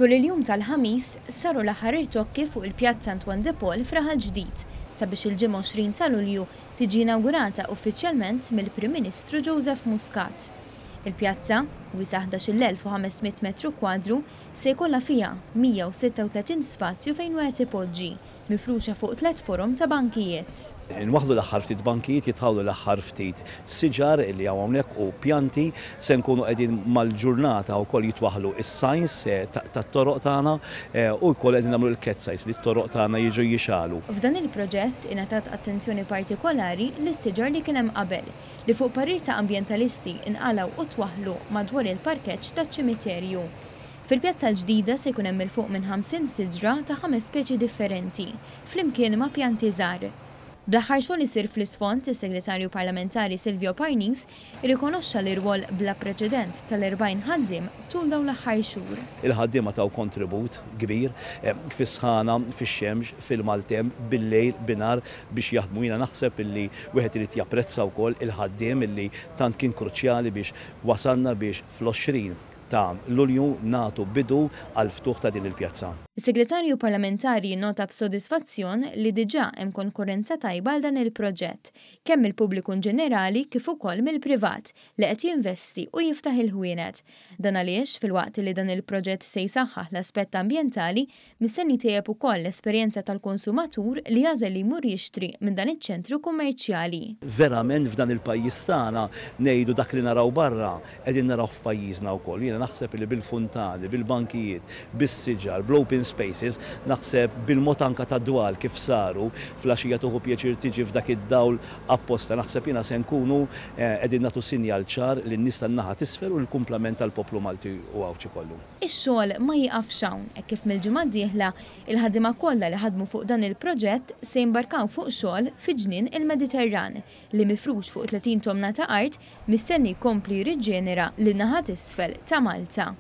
Tul il-jum tal-Ħamis saru l-aħħar irtokki fuq il-Pjazza Antoine de Paul f'Raħal Ġdid sabiex il-Ġimgħa 20 ta' Lulju tiġi inawgurata uffiċjalment mill-Prim Ministru Joseph Muscat. Il-pjazza, wiesgħa 11,500 metru kwadru, se jkollha fiha 136 spazju fejn wieħed ipoġġi, mifruxa fuq tlett forom ta' bankijiet. Inwaħħlu l-aħħar ftit bankijiet, jitħawlu l-aħħar ftit siġar li hawn hawnhekk u pjanti. Se nkunu qegħdin mal-ġurnata wkoll jitwaħħlu s-signs tat-toroq tagħna u wkoll qegħdin nagħmlu l-cat sites li t-toroq tagħna jiġu jixgħalu. F'dan il-proġett ingħatat attenzjoni partikolari lis-siġar li kien hemm qabel, li fuq parir ta' ambjentalisti nqalgħu u twaħħlu madwar il-parkeġġ taċ-ċimiterju. Fil-pjazza l-ġdida se jkun hemm 'il fuq minn 50 siġra ta' ħames speċi differenti, flimkien ma' pjanti żgħar. Bl-aħħar xogħol isir fl-isfond, is-Segretarju Parlamentari Silvio Parnis irrikonoxxa l-irwol bla preċedent tal-40 ħaddiem tul dawn l-aħħar xhur. Il-ħaddiema taw kontribut kbir fis-sħana, fix-xemx, fil-maltemp, bil-lejl, binhar biex jaħdmu. Jiena naħseb illi wieħed irid japprezza wkoll il-ħaddiem illi tant kien kruċjali biex wasalna biex fl-20 ta' Lulju nagħtu bidu għall-ftuħ ta' din il-pjazza. Is-Segretarju Parlamentari jinnota b'sodisfazzjon li diġà hemm konkurrenza tajba għal dan il-proġett, kemm mill-pubbliku inġenerali kif ukoll mill-privat li qed jinvesti u jiftaħ il-ħwienet. Dan għaliex, filwaqt li dan il-proġett se jsaħħaħ l-aspett ambjentali, Mistenni jtejjeb ukoll l-esperjenza tal-konsumatur li jagħżel li jmur jixtri minn dan iċ-ċentru kummerċjali. Verament f'dan il-pajjiż tagħna ngħidu dak li naraw barra qegħdin narawh f'pajjiżna wkoll. Jiena naħseb li bil-funtani, bil-bankijiet, bis-siġar, bl-open spaces, naħseb bil-mod anke tad-dwal kif saru, filgħaxija tieħu pjaċir tiġi f'dak id-dawl apposta, naħseb jiena se nkunu qegħdin nagħtu sinjal ċar lin-nies tan-naħa t'isfel u lill-kumplament tal-poplu Malti u Għawdxi kollu. Ix-xogħol ma jieqafx hawn hekk kif mill-ġimgħa d-dieħla, il-ħaddiema kollha li ħadmu fuq dan il-proġett se jimbarkaw fuq xogħol fi Ġnien il-Mediterran li mifrux fuq 30 tomna ta' art mistenni jkompli jirriġenera lin-naħa t'isfel ta' Malta.